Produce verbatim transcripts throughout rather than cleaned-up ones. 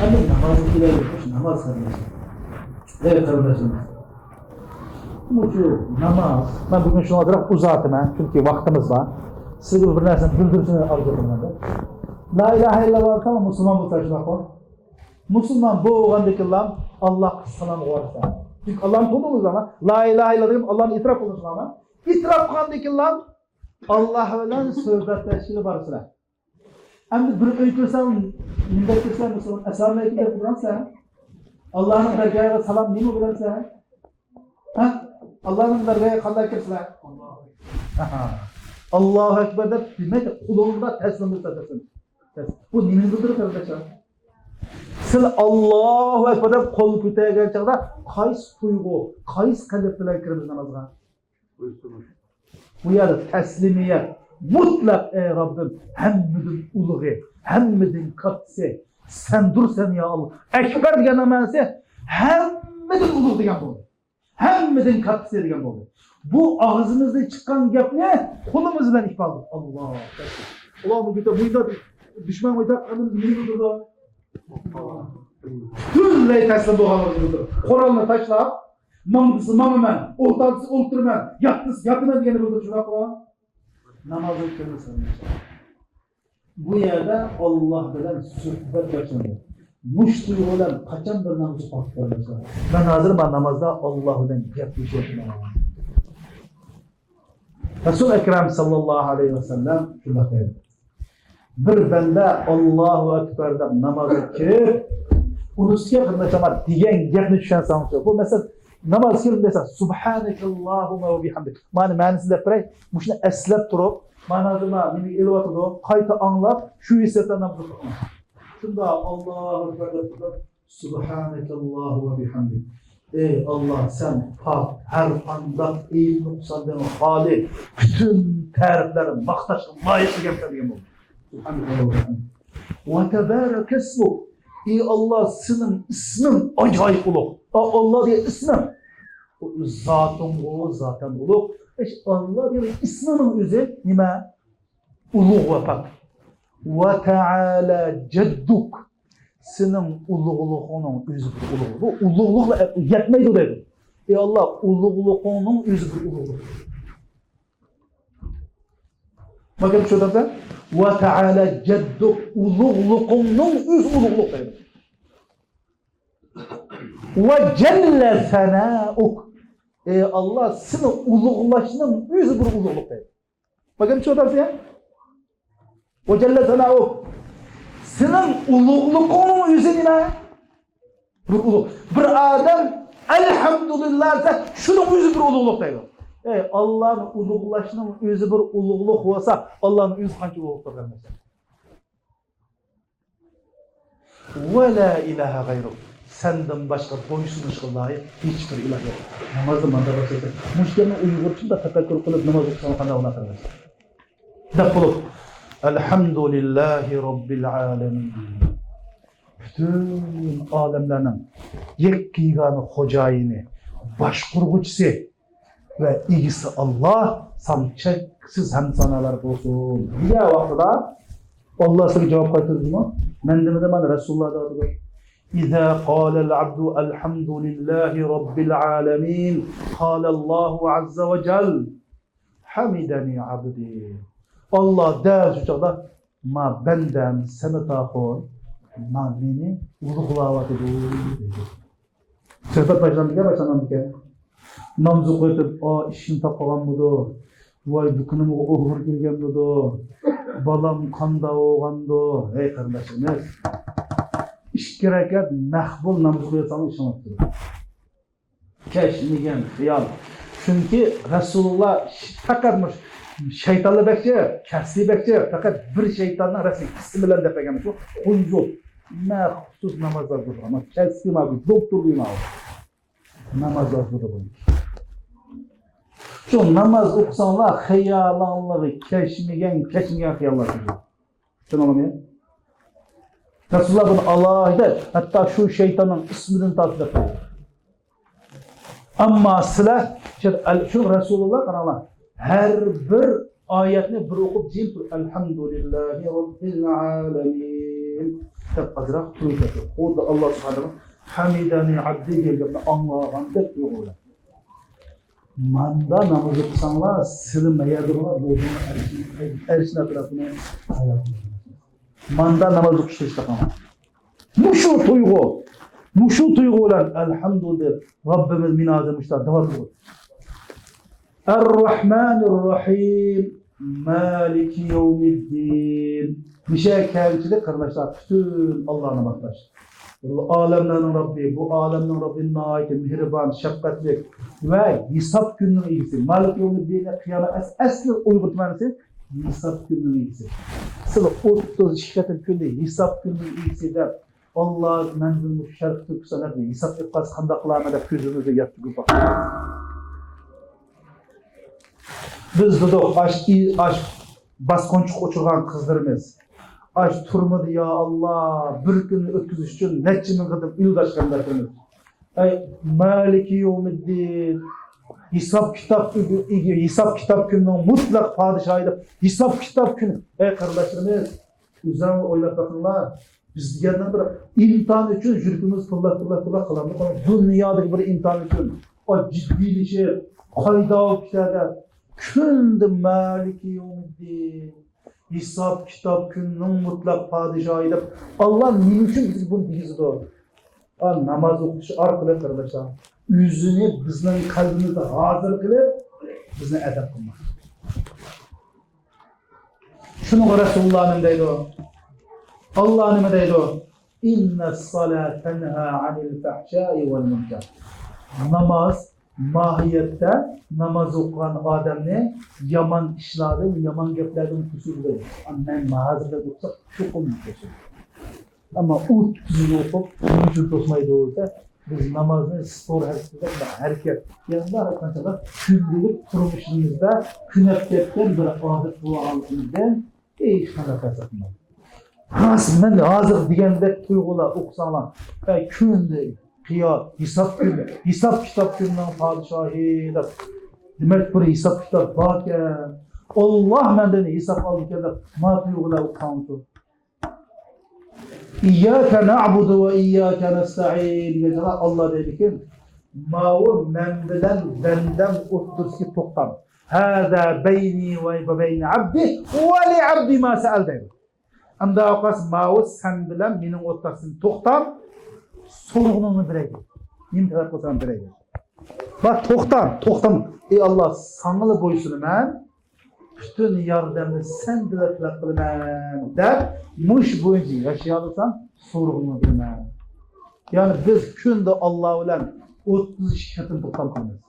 ئەمدى نامازغا كېلەيلى، مۇشۇ ناماز قېرىنداشلار. ئەي قېرىنداشلىرىمىز، مۇشۇ ناماز، مەن بۈگۈن شۇنى ئازراق ئۇزارتىمەن، چۈنكى ۋاقتىمىز بار. سىزگە بىر نەرسىنى بىلدۈرۈشنى ئارزۇ قىلىمەن. لا ئىلاھە ئىللاللا دېسەڭ، مۇسۇلمان بولسا شۇنداققۇ. مۇسۇلمان بولغاندىن كېيىنلا ئاللاغا سالام بولىسەن. چۈنكى ئاللانى تونۇيمىز، ئەمما لا ئىلاھە ئىللاللا دېگەن ئاللانى ئېتىراپ قىلدىڭىز، ئەمما ئېتىراپ قىلغاندىن كېيىنلا ئاللا بىلەن سۆھبەتلەشكىلى بارىسىلەر. ئەمدى بىر ئۆيگە كىرسەڭ، مۇنداق كىرسەڭ، مەسىلەن، ئەسسالامۇ ئەلەيكۇم دەپ تۇرامسەن؟ ئاللانىڭ دەرگاھىغا سالام نېمە بىلەمسەن؟ ھە؟ ئاللانىڭ دەرگاھىغا قانداق كىرىسىلەر؟ ئاھا. ئاللاھۇ ئەكبەر دەپ دېمەك، قولۇڭدا تەسلىم بولسا تەسلىم. بۇ نېمىنى بىلدۈرىدۇ، قېرىنداشلار؟ سىلەر ئاللاھۇ ئەكبەر دەپ قول كۆتەرگەن چاغدا قايسى تۇيغۇ، قايسى قەلب بىلەن كىرىمىز نامازغا؟ بۇ يەردە تەسلىمىيەت، مۇتلەق، ئەي رەببىم، ھەممىدىن ئۇلۇغى، ھەممىدىن كاتتىسى سەندۇرسەن يا ئاللا. ئەكبەر دېگەن مەنىسى ھەممىدىن ئۇلۇغ دېگەن بولدى. ھەممىدىن كاتتىسى دېگەن بولدى. بۇ ئاغزىمىزدىن چىققان گەپنى قولىمىز بىلەن ئىپادىلىدۇق. ئاللا. ئۇلارمۇ بىر مۇنداق دۈشمەن ئويناپ، ئەمدى نېمە بىلدۈرىدۇ؟ پۈتۈنلەي تەسلىم بولغانلىقىنى بىلدۈرىدۇ. قورالنى تاشلاپ، ماڭدىسى ماڭىمەن، ئولتۇرسا ئولتۇرىمەن، ياتتىسا ياتىمەن دېگەننى بىلدۈرىدۇ، شۇنداقمۇ؟ نامازغا كىرمىسە. بۇ يەردە ئاللا بىلەن سۆھبەت باشلىنىدۇ. مۇشۇ تۇيغۇ بىلەن قاچان بىر ناماز ئوقۇپ بولىسىلەر؟ مەن ھازىر مانا نامازدا ئاللا بىلەن گەپلىشىۋاتىمەن. رەسۇل ئەكرەم ساللاللاھۇ ئەلەيھى ۋەسەللەم شۇنداق دەيدۇ. بىر بەندە ئاللاھۇ ئەكبەر دەپ نامازغا كىرىپ، ئۇنىڭ ئۈستىگە قېرىنداشلار دېگەن گەپنى چۈشەنسەڭچۇ. بۇ مەسىلەن، ناماز كىرىپ دېسە، سۇبھانەكەللاھۇممە ۋە بىھەمدىك. مانا مەنىسىنى دەپ بېرەي. مۇشۇنى ئەسلەپ تۇرۇپ، مانا ھازىر مانا نېمىگە ئېلىۋاتىدۇ، قايتا ئاڭلاپ، شۇ ھېسسىياتتا ناماز ئوقۇڭ. شۇنداق، ئاللاھۇ ئەكبەر دەپ تۇرۇپ، سۇبھانەكەللاھۇ ۋە بىھەمدىك. ئەي ئاللا، سەن پاك، ھەر قانداق ئەيىب نۇقساندىن خالىي، پۈتۈن تەرىپلەر ماختاشقا لايىق ئىكەنسەن دېگەن بولدى. سۇبھانەكەللاھۇ ۋە بىھەمدىك. ۋە تەبارەكەسمۇك. ئەي ئاللا، سېنىڭ ئىسمىڭ ئاجايىپ ئۇلۇغ. ئا، ئاللا دېگەن ئىسمىڭ. زاتىڭغۇ زاتەن ئۇلۇغ. ئىش، ئاللا دېگەن ئىسمىنىڭ ئۆزى نېمە؟ ئۇلۇغ ۋە پاك. ۋە تەئالە جەددۇك. سېنىڭ ئۇلۇغلۇقۇڭنىڭ ئۆزى بىر ئۇلۇغلۇق. بۇ ئۇلۇغلۇق يەتمەيدۇ دەيدۇ. ئەي ئاللا، ئۇلۇغلۇقۇڭنىڭ ئۆزى بىر ئۇلۇغلۇق. باقىڭ، چۈشىنىۋاتامسەن؟ ۋە تەئالە جەددۇك، ئۇلۇغلۇقۇڭنىڭ ئۆزى ئۇلۇغلۇق دەيدۇ. ۋە جەللە سەنائۇك، ئەي ئاللا، سېنى ئۇلۇغلاشنىڭ ئۆزى بىر ئۇلۇغلۇق دەيدۇ. باقىڭ، چۈشىنىۋاتامسەن يا؟ ۋە جەللە سەنائۇك. سېنىڭ ئۇلۇغلۇقۇڭنىڭ ئۆزى نېمە؟ بىر ئۇلۇغ. بىر ئادەم ئەلھەمدۇلىللا دېسە، شۇنىڭ ئۆزى بىر ئۇلۇغلۇق دەيدۇ. ئەي، ئاللانى ئۇلۇغلاشنىڭ ئۆزى بىر ئۇلۇغلۇق بولسا، ئاللانىڭ ئۆزى قانچە ئۇلۇغلۇقتۇر، قېرىنداشلار. ۋە لا ئىلاھە غەيرۇك. سەندىن باشقا بويسۇنۇشقا لايىق ھېچبىر ئىلاھ يوق. نامازنى مانداق باشلىسا، مۇشۇ گەپنى ئۇيغۇرچە مۇنداق تەپەككۇر قىلىپ ناماز ئوقۇساڭ قانداق بولار، قېرىنداشلار؟ دەپ بولۇپ، ئەلھەمدۇلىللاھى رەببىل ئالەمىن. پۈتۈن ئالەملەرنىڭ يەككە يېگانە خوجايىنى، باشقۇرغۇچىسى ۋە ئىگىسى ئاللا ساڭا چەكسىز ھەمد سانالار بولسۇن دېگەن ۋاقتىدا ئاللا سىزگە جاۋاب قايتۇردىمۇ؟ مەن دېمىدىم، مانا رەسۇلۇللا دەۋاتىدۇ. إذا قال العبد الحمد لله رب العالمين قال الله عز وجل حمدني عبدي. ئاللا دەل شۇ چاغدا، ما بەندەم سېنى تاقۇر، ما مېنى ئۇلۇغلاۋاتىدۇ دەيدۇ. سۆھبەت باشلاندىكەن، باشلانغاندىكەن. نامزۇ قويۇپ، ئا، ئىشىنى تاپقانمىدۇ؟ ۋاي، دۇكىنىمغا ئوغرى كىرگەنمىدۇ؟ بالام قانداق بولغاندۇ؟ ھەي قېرىنداشلىرىمىز، ئىككى رەكەت مەخبۇل نامزۇ قويساڭلار ئىشىڭلار پۈتىدۇ. كەچمىگەن خىيال. چۈنكى رەسۇلۇللا ش-، پەقەت مۇش-، شەيتانلار بەكچى، كەسلى بەكچى، پەقەت بىر شەيتاننىڭ رەسمى ئىسمى بىلەن دەپ بەرگەن شۇ قۇنجۇل. مەخسۇس ناماز ئازدۇرىدىغان، كەسلى ما بۇ، دوختۇر دېمە. ناماز ئازدۇرىدۇ بۇنى. شۇ ناماز ئوقۇساڭلار خىيالىڭلارغا كەچمىگەن، كەچمىگەن خىياللار كېلىدۇ. چۈشىنىڭلارمۇ؟ رەسۇلۇللا بۇنى ئالاھىدە، ھەتتا شۇ شەيتاننىڭ ئىسمىدىن تارتىپ دەپ قويدى. ئەمما سىلەر، شۇ رەسۇلۇللا قاراڭلار، ھەر بىر ئايەتنى بىر ئوقۇپ جىم تۇر. ئەلھەمدۇلىللاھى رەببىل ئالەمىن. دەپ ئازراق تۇرۇپ كەتتى. خۇددى ئاللا سۇبھانەھۇ ھەمىدەنى ئابدى دېگەن گەپنى ئاڭلىغاندەك تۇيغۇ بىلەن. ماندا ناماز ئوقۇساڭلار، سىلى مەيەدىغۇلار بولدىڭلار ئەرشىنىڭ ئەتراپىنى. ماندا ناماز ئوقۇش قىلىشلىقىڭلار. مۇشۇ تۇيغۇ، مۇشۇ تۇيغۇ بىلەن ئەلھەمدۇلىللاھ، رەببىمىز مېنى ھازىر مۇشۇنداق داۋام قىلدى. ئەررەھمانىررەھىم، مالىكى يەۋمىددىن. مۇشۇ كەلگۈسىدە قېرىنداشلار، پۈتۈن ئاللانى ماختاش. ئالەملەرنىڭ رەببى، بۇ ئالەمنىڭ رەببى ناھايىتى مېھرىبان، شەپقەتلىك ۋە ھېساب كۈنىنىڭ ئىگىسى. مالىكى يەۋمىددىن، قىيامەت ئەس-، ئەسلى ئۇيغۇرچە مەنىسى ھېساب كۈنىنىڭ ئىگىسى. سىلى ئوتتۇز ئىككى قېتىم كۈندە ھېساب كۈنىنىڭ ئىگىسى دەپ، ئاللا مەندىن مۇشۇ شەرقىي تۈركىستان ھەققىدە ھېساب ئېلىپ قالسا قانداق قىلارمەن دەپ كۆزىمىزدە ياش تۆكۈپ باقتۇق. بىز دېدۇق، ئاش، ئاش باسقۇنچىغا ئۇچرىغان قىزلىرىمىز، ئاش تۈرمىدە، يا ئاللا، بىر كۈننى ئۆتكۈزۈش ئۈچۈن نەچچە مىڭ قېتىم ئۈلگە ئاچقان دەپتىمىز. ئەي، مالىكى يومىددىن، ھېساب كىتاب، ھېساب كىتاب كۈنىنىڭ مۇتلەق پادىشاھى دەپ، ھېساب كىتاب كۈنى. ئەي قېرىنداشلىرىمىز، ئۆزلەرڭلار ئويلاپ بېقىڭلار. بىز دېگەندە بىر ئىمتىھان ئۈچۈن يۈرىكىمىز پۇللاپ، پۇللاپ، پۇللاپ قالامدۇ؟ دۇنيادىكى بىر ئىمتىھان ئۈچۈن ئا، جىددىيلىشىپ، قايدا بولۇپ كېتەر دەپ، كۈندە مالىكى يومىددىن، ھېساب كىتاب كۈنىنىڭ مۇتلەق پادىشاھى دەپ، ئاللا نېمە ئۈچۈن بىزگە بۇنى دېگۈزىدۇ؟ ئا، ناماز ئوقۇش ئارقىلىق، قېرىنداشلار، ئۆزىنى بىزنىڭ قەلبىمىزدە ھازىر قىلىپ، بىزنى ئەدەپ قىلماقچى. شۇنىڭغا رەسۇلۇللا نېمە دەيدۇ؟ ئاللا نېمە دەيدۇ؟ إن الصلاة تنهى عن الفحشاء والمنكر. ناماز ماھىيەتتە ناماز ئوقۇغان ئادەمنى يامان ئىشلاردىن، يامان گەپلەردىن توسىدۇ دەيدۇ. مەن ھازىر دەپ ئوقۇسا چوقۇم توسىدۇ. ئەمما ئۇ تۈزۈك ئوقۇپ، نېمە ئۈچۈن توسمايدۇ دېسە، بىز نامازنى سپور ھەرىكەت، ھەرىكەت، يەنى ھەر قانچىلىك كۈندىلىك تۇرمۇشىمىزدا كۆنۈپ كەتكەن بىر ئادەت بولغانلىقىمىزدىن ھېچقانداق تەسىر قىلمايدۇ. راست، مەن ھازىر دېگەندەك تۇيغۇلار ئوقۇساڭلار، ئە، كۈندە قىيا-، ھېساب كۈنى، ھېساب كىتاب كۈنىنىڭ پادىشاھى دەپ، دېمەك، بىر ھېساب كىتاب باركەن، ئاللا مەندىن ھېساب ئالىدىكەن دەپ، ما تۇيغۇلار ئوقۇساڭلار. ئىيياكە نەئبۇدۇ ۋە ئىيياكە نەستەئىن دېگەن جايدا ئاللا دەيدىكەن، ماۋۇ مەن بىلەن بەندەم ئوتتۇرىسىدىكى توختام. ھازا بەينى ۋە بەينە ئەبدى ۋە لىئەبدى ما سەئەل دەيدۇ. ئەمدى ئاۋقاس ماۋۇ سەن بىلەن مېنىڭ ئوتتۇرىسىدىكى توختام، سورىغىنىڭنى بېرەي دەيدۇ. نېمە تەلەپ قىلساڭ بېرەي دەيدۇ. بار، توختام، توختام. ئەي ئاللا، ساڭىلا بويسۇنىمەن. پۈتۈن ياردەمنى سەندىلا تەلەپ قىلىمەن دەپ، مۇشۇ بويىچە ياشىيالىسام، سورىغىنىڭنى بېرىمەن. يەنى بىز كۈندە ئاللا بىلەن ئوتتۇز ئىككى قېتىم توختام قىلىمىز.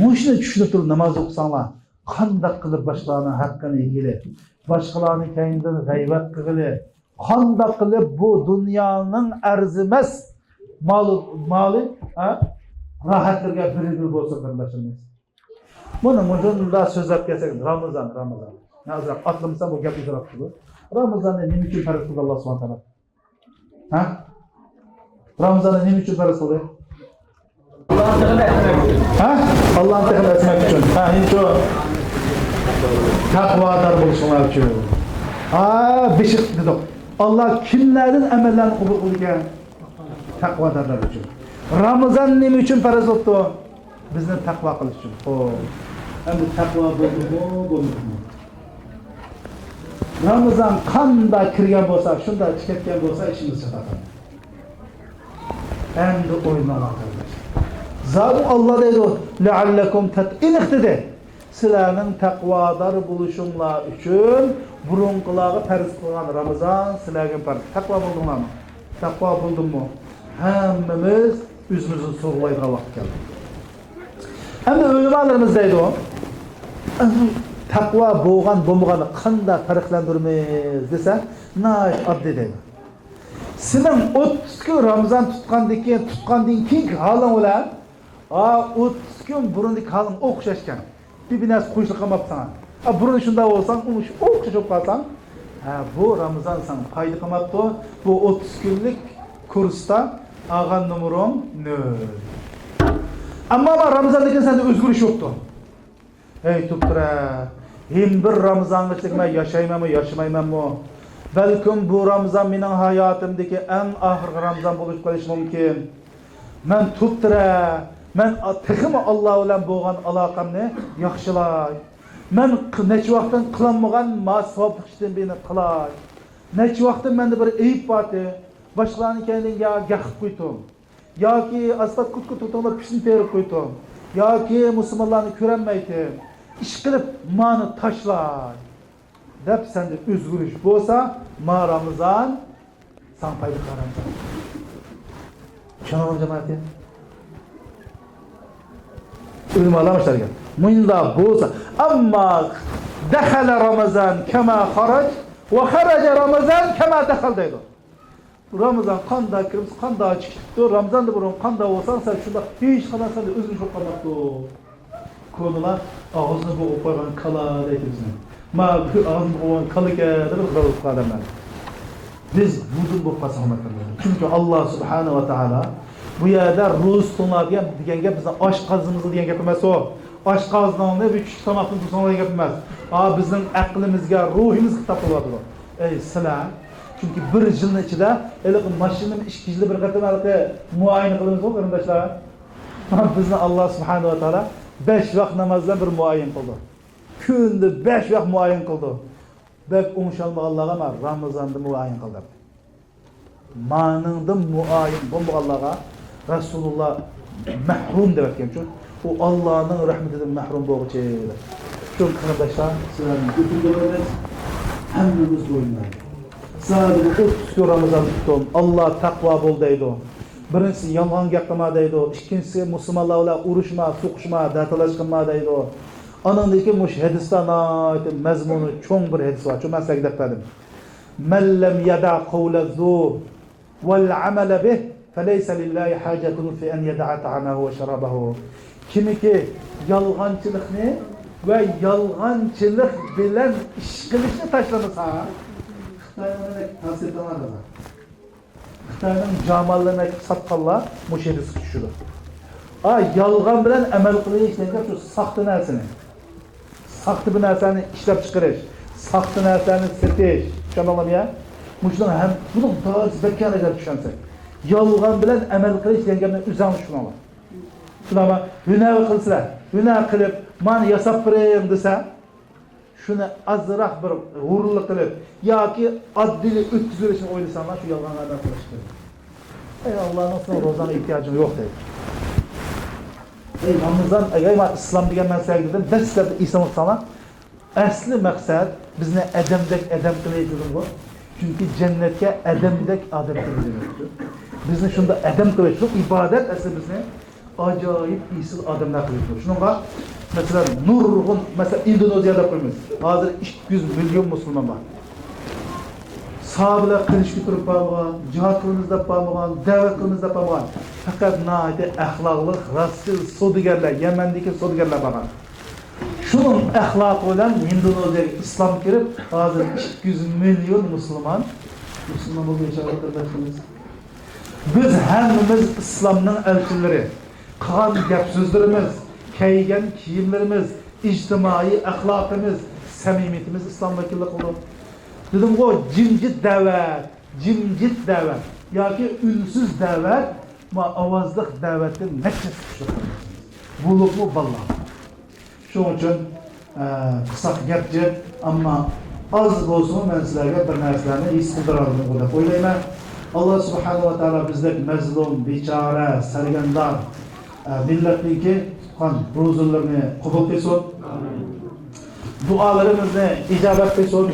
مۇشۇنى چۈشىنىپ تۇرۇپ ناماز ئوقۇساڭلار، قانداق قىلىپ باشقىلارنىڭ ھەققىنى يېگىلى، باشقىلارنىڭ كەينىدىن غەيۋەت قىلغىلى، قانداق قىلىپ بۇ دۇنيانىڭ ئەرزىمەس مالى، مالى، ھە، راھەتلىرىگە بېرىلگىلى بولسۇن، قېرىنداشلىرىمىز. مانا مۇشۇنداق سۆزلەپ كەلسەك، رامىزان، رامىزان. ھازىر ئاتلىمىسام بۇ گەپنى سوراپ تۇرىدۇ. رامىزاننى نېمە ئۈچۈن پەرز قىلدى ئاللا سۇبھانەھۇ ۋە تائالا؟ ھە؟ رامىزاننى نېمە ئۈچۈن پەرز قىلدى؟ ھە؟ ئاللانى تېخىمۇ ئەسمەك ئۈچۈن. ھە، ئىنچۇ. تەقۋادار بولۇشۇڭلار ئۈچۈن. ھە، بېشى دېدۇق. ئاللا كىملەردىن ئەمەللەرنى قوبۇل قىلىدىكەن؟ تەقۋادارلار ئۈچۈن. رامىزان نېمە ئۈچۈن پەرز بوپتۇ؟ بىزنى تەقۋا قىلىش ئۈچۈن. خوپ. ئەمدى تەقۋا بولدۇممۇ، بولمىدىمۇ؟ رامىزان قانداق كىرگەن بولسا، شۇنداق چىقىپ كەتكەن بولسا، ئىشىمىز چاتاق. ئەمدى ئويلىنىڭلار، قېرىنداشلار. زادى ئاللا دەيدۇ، لەئەللەكۇم تەت-، ئېنىق دېدى. سىلەرنىڭ تەقۋادار بولۇشۇڭلار ئۈچۈن بۇرۇنقىلارغا پەرز قىلغان رامىزان سىلەرگە پەرز. تەقۋا بولدۇڭلارمۇ؟ تەقۋا بولدۇممۇ؟ ھەممىمىز ئۆزىمىزنى سورىغىلى بولىدىغان ۋاقىت كەلدى. ئەمدى ئۆلىمالىرىمىز دەيدۇ، تەقۋا بولغان، بولمىغاننى قانداق پەرقلەندۈرىمىز دېسە، ناھايىتى ئاددىي دەيدۇ. سېنىڭ ئوتتۇز كۈن رامىزان تۇتقاندىن كېيىن، تۇتقاندىن كېيىنكى ھالىڭ بىلەن، ھە، ئوتتۇز كۈن بۇرۇندىكى ھالىڭ ئوخشاشكەن. بىر، بىر نەرسە قوشۇلۇپ قالماپتۇ ساڭا. ھە، بۇرۇن شۇنداق بولساڭ، ئوخشاش بولۇپ قالساڭ، ھە، بۇ رامىزان ساڭا پايدا قىلماپتۇ. بۇ ئوتتۇز كۈنلۈك كۇرستا ئالغان نومۇرۇڭ نۆل. ئەمما مانا رامىزاندىن كېيىن سەندە ئۆزگىرىش يوقتۇ. ھەي، تۇپتۇرە، ھېم بىر رامىزانغىچىلىك مەن ياشايمەنمۇ، ياشىمايمەنمۇ؟ بەلكىم بۇ رامىزان مېنىڭ ھاياتىمدىكى ئەڭ ئاخىرقى رامىزان بولۇپ قېلىشى مۇمكىن. مەن تۇپتىرە، مەن تېخىمۇ ئاللا بىلەن بولغان ئالاقەمنى ياخشىلاي. مەن ق-، نەچچە ۋاقىتتىن قىلالمىغان ما ساۋابلىق ئىشتىن بىرنى قىلاي. نەچچە ۋاقىتتىن مەندە بىر ئەيىب بارتى، باشقىلارنىڭ كەينىدىن يا گەپ قىلىپ قويدۇم. ياكى ئاسپات كۇت-كۇت توڭلاپ پىشنى تېرىپ قويدۇم. ياكى مۇسۇلمانلارنى كۆرەلمەيتتىم. ئىشقىلىپ مانى تاشلاي دەپ سەندە ئۆزگىرىش بولسا، ما رامىزان ساڭا پايدا قىلار رامىزان. چۈشەندىڭىزمۇ جامائەت؟ ئۆلىمالار مۇشۇلار دېگەن. مۇنداق بولسا، ئەمما دەخەلە رامىزان كەما خەرەج ۋە خەرەجە رامىزان كەما دەخەل دەيدۇ. رامىزان قانداق كىرىپتۇ، قانداق چىقىپتۇ، رامىزاندىن بۇرۇن قانداق بولساڭ، سەن شۇنداق ھېچقانداق سەندە ئۆزگىرىش بولۇپ قالماپتۇ. كونىلار ئاغزىنى بوغۇپ قويغان كالا دەيدۇ بىزنى. ما بۇ ئاغزىنى بوغۇپ قويغان كالا ئىكەن دەپ بىر غەلۋەت قىلىپ ئادەملەر. بىز بۇندىن بولۇپ قالسا ھۆرمەت قىلىمىز. چۈنكى ئاللا سۇبھانەھۇ ۋە تائالا بۇ يەردە روزا تۇتۇڭلار دېگەن، دېگەن گەپ بىزنىڭ ئاشقازىنىمىزغا دېگەن گەپ ئەمەس ئۇ. ئاشقازىنىڭنى ۋە چۈشلۈك تاماقنى تۇتساڭلار دېگەن گەپ ئەمەس. ئا، بىزنىڭ ئەقلىمىزگە، روھىمىزغا خىتاب قىلىۋاتىدۇ. ئەي سىلەر، چۈنكى بىر يىلنىڭ ئىچىدە ھېلىقى ماشىنىنى ئىككى يىلدا بىر قېتىم ھېلىقى مۇئايىنە قىلىمىزغۇ، قېرىنداشلار؟ بىزنى ئاللا سۇبھانەھۇ ۋە تائالا بەش ۋاق ناماز بىلەن بىر مۇئايىن قىلدى. كۈندە بەش ۋاق مۇئايىن قىلدى. بەك ئوڭشالمىغانلارغا مانا رامىزاندا مۇئايىن قىلدى. مانىڭدىن مۇئايىن بولمىغانلارغا رەسۇلۇللا مەھرۇم دەۋەتكەنچۇ، ئۇ ئاللانىڭ رەھمىتىدىن مەھرۇم بولغۇچى دەپ. شۇ قېرىنداشلار، سىلەرنى ئۆتۈندۈرىمىز، ھەممىمىز بويۇنلايلى. سىلەر ئوتتۇز كۈن رامىزان تۇتتۇم، ئاللا تەقۋا بول دەيدۇ. بىرىنچىسى، يالغان گەپ قىلما دەيدۇ. ئىككىنچىسى، مۇسۇلمانلار بىلەن ئۇرۇشما، سوقۇشما، دەتالاش قىلما دەيدۇ. ئانىڭدىن كېيىن مۇشۇ ھەدىستە ناھايىتى مەزمۇنى چوڭ بىر ھەدىس بار. شۇ مەن سىلەرگە دەپ بەردىم. مەن لەم يەدە قەۋلە زۇر ۋەل ئەمەلە بىھ فەلەيسە لىللاھى ھاجەتۇن فى ئەن يەدەئە تەئامەھۇ ۋە شەرابەھۇ. كىمكى يالغانچىلىقنى ۋە يالغانچىلىق بىلەن ئىش قىلىشنى تاشلىمىسا، خىتاينىڭ تەسىرى خىتاينىڭ جامالىرىنى ئەكىپ ساتقانلار مۇشۇ ھەدىسكە چۈشىدۇ. ئا، يالغان بىلەن ئەمەل قىلىش دېگەن گەپ شۇ ساختا نەرسىنى. ساختا بىر نەرسەنى ئىشلەپچىقىرىش، ساختا نەرسەنى سېتىش. چۈشەندىڭلارمۇ يا؟ مۇشۇنىڭ ھەم، بۇنىڭ دائىرىسى بەك كەڭ ئەگەر چۈشەنسەك. يالغان بىلەن ئەمەل قىلىش دېگەن گەپنى ئۆزۈڭلار چۈشىنىڭلار. شۇنداقمۇ؟ ھۈنەر قىلسىلەر، ھۈنەر قىلىپ، مانا ياساپ بېرىڭ دېسە، شۇنى ئازراق بىر غۇرۇرلۇق قىلىپ ياكى ئاددىيلا ئۆتكۈزۈۋېلىشنى ئويلىساڭلار، شۇ يالغانغا ئەمەل قىلىش كېرەك. ئەي ئاللانىڭ، سېنىڭ روزاڭغا ئېھتىياجىڭ يوق دەيدۇ. ئەي رامىزان، ئەي، ئەي، مانا ئىسلام دېگەن مەسىلىگە كىردىم، دەسلەپتە ئېسىڭلارغا سالساڭلار، ئەسلى مەقسەت بىزنى ئادەمدەك ئادەم قىلىش دېدىمغۇ. چۈنكى جەننەتكە ئادەمدەك ئادەم كىرىدۇ دېمەكچۇ. بىزنى شۇنداق ئادەم قىلىش، شۇ ئىبادەت ئەسلى بىزنى ئاجايىپ ئېسىل ئادەملەر قىلىپتۇ. شۇنىڭغا، مەسىلەن، نۇرغۇن، مەسىلەن، ئىندونېزىيە دەپ قويىمىز. ھازىر ئىككى يۈز مىليون مۇسۇلمان بار. ساھابىلەر قىلىچ كۆتۈرۈپ بارمىغان، جىھاد قىلىمىز دەپ بارمىغان، دەۋەت قىلىمىز دەپ بارمىغان. پەقەت ناھايىتى ئەخلاقلىق، راستچىل سودىگەرلەر، يەمەندىكى سودىگەرلەر بارغان. شۇنىڭ ئەخلاقى بىلەن ئىندونېزىيەگە ئىسلام كىرىپ، ھازىر ئىككى يۈز مىليون مۇسۇلمان، مۇسۇلمان بولدى ئىنشائاللا قېرىنداشلىرىمىز. بىز ھەممىمىز ئىسلامنىڭ ئەلچىلىرى. قىلغان گەپ-سۆزلىرىمىز، كىيگەن كىيىملىرىمىز، ئىجتىمائىي ئەخلاقىمىز، سەمىمىيىتىمىز ئىسلام ۋەكىللىك قىلىدۇ. دېدىمغۇ، جىمجىت دەۋەت، جىمجىت دەۋەت ياكى ئۈنسىز دەۋەت، ما ئاۋازلىق دەۋەتتىن نەچچە كۈچلۈك، بولۇپمۇ بالىلار. شۇنىڭ ئۈچۈن، ئە، قىساق گەپ جىق، ئەمما ئاز بولسىمۇ مەن سىلەرگە بىر نەرسىلەرنى ھېس قىلدۇرالىدىغۇ دەپ ئويلايمەن. ئاللا سۇبھانەھۇ ۋە تائالا بىزدەك مەزلۇم، بىچارە، سەرگەردان، ئە، مىللەتنىڭكى تۇتقان روزىلىرىنى قوبۇل قىلسۇن. دۇئالىرىمىزنى ئىجابەت قىلسۇن.